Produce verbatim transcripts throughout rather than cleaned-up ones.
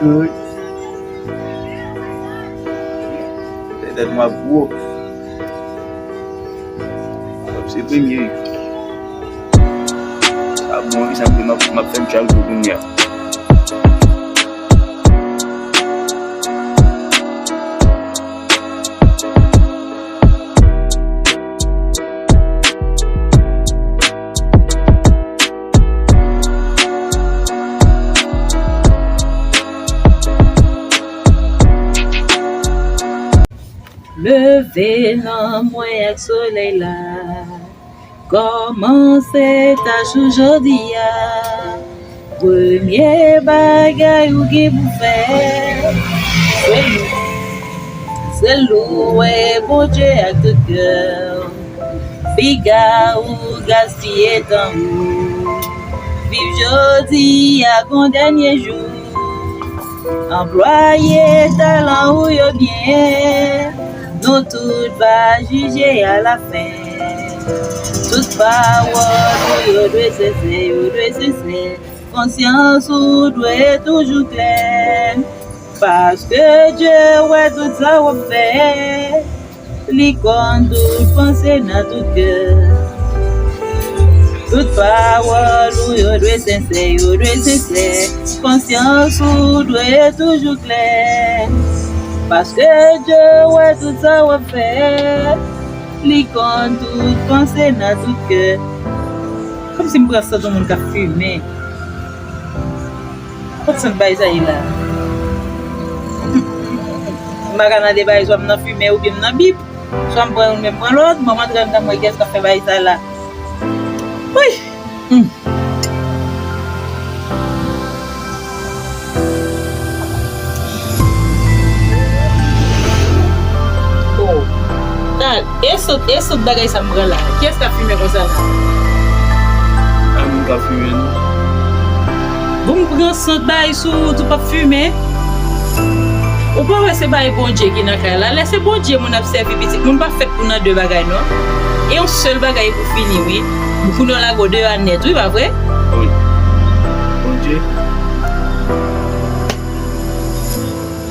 Wi. Petèt m ap gwo. Se premye. A bon, wi, sa m ap, m ap fè m chak jou kounye a. Leve nan mwen ak solèy la. Kòmanse tach ou jodi a. Premye bagay ou gen pou fè, se lou-, se louwe Bondye ak tout kè w. Piga ou gaspiye tan ou. Viv jodi a kon dènye jou. Anplwaye talan ou yo byen. Nou tout va jije alafen. Tout pawòl ou yo dwe sensè, yo dwe sensè. Konsyans ou dwe toujou klè. Paske Dye wè tout sa w ap fè. Li konn tout panse nan tout kè. Tout pawòl ou yo dwe sensè, yo dwe sensè. Konsyans ou dwe toujou klè. Paske Dye wè tout sa w ap fè. Li konn tout panse nan tout kè. Kòmsi m pran sant yon moun k ap fimen. Kot sant bay sa ye la? M pa ka nan de bay, swa m nan fimen oubyen m nan bip. Swa m pran youn, men m pran lòt. Bon, m antre anndan, m wè kiyès k ap fè bay sa la. Woy! Hmm. Oh. Tal, e sant, e sant bagay sa m pran la. Kiyès k ap fimen konsa la? Pa moun k ap fimen, non. Bon, m pran sant bay sou wout ou p ap fimen. Ou pa wè se bagay Bondye ki nan kay la. Lè se Bondye moun ap sèvi pitit, moun pa fèt pou nan de bagay, non. E yon sèl bagay pou fini, wi. Pou nou lage w deyò a nèt, wi, pa vre? Wi. Bondye.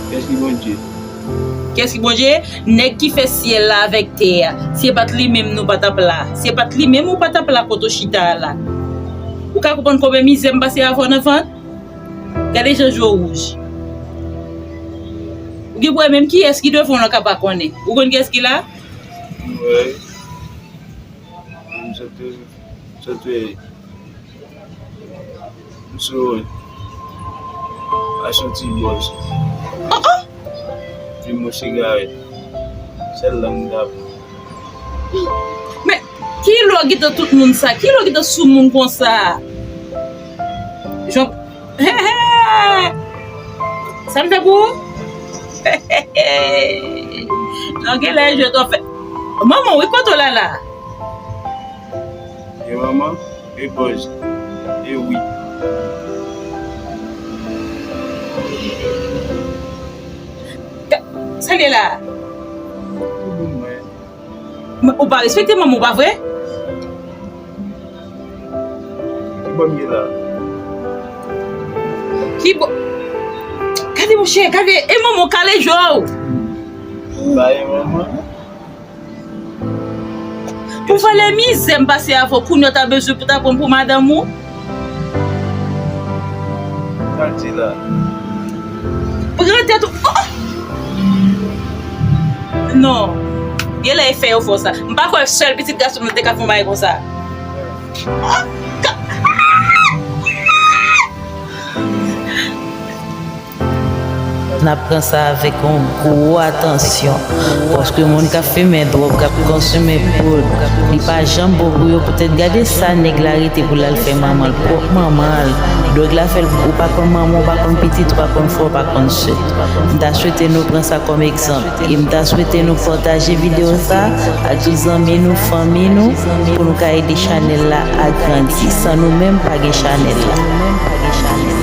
Kiyès ki Bondye? Kiyès ki Bondye? Nèg ki fè syèl la avèk tè a. Si se pa t li menm, nou pa t ap la. Si se pa t li menm, ou pa t ap la kote w chita a la. Ou ka konprann konbyen mizè m pase avè w nan vant? Gade jan je w wouj. Ou gen pou wè menm kiyès ki devan w lan ka pa konnen. Ou konn kiyès ki la? Wi. M sot, sot, m sou wout. Achte yon ti bòz. Oh, oh! Fime yon sigarèt. Sèl la m t ap. Men, kilè w gentan tout moun sa? Kilè w gentan sou moun konsa? Jan, he, he! Sa m fè pou ou? Non, genlè jwèt w ap fè. Manman, wi, kote w la la? E manman, e bòz, e wi. Sa l ye la? Ou pa respekte manman w, pa vre? Ki bò m ye la? Ki bò? Gade, monchè, gade, e manman w kale je w. Ba e manman. Pou valè mizè m pase avè w, kounye a w ta bezwen pou ta pran m pou madanm ou? Sa l di la? Pran tèt ou. Oh! Non. Genlè e fè yo fè w sa. M pa kwè sèl pitit gason m nan te ka fè yon bagay konsa. Oh! N ap pran sa avèk yon gwo atansyon, paske moun k ap fimen dwòg, k ap konsime poud, li pa janm bon pou yo. Poutèt gade sa nèg la rete pou l al fè manman l, pwòp manman l. Dwòg la fè l, ou pa konn manman w, ou pa konn pitit, ou pa konn frè w, ou pa konn sè. M ta swete nou pran sa kòm egzanp, e m ta swete nou pataje videyo sa ak tout zanmi nou, fanmi nou, pou nou ka ede chanèl la agrandi. San nou menm, pa gen chanèl la.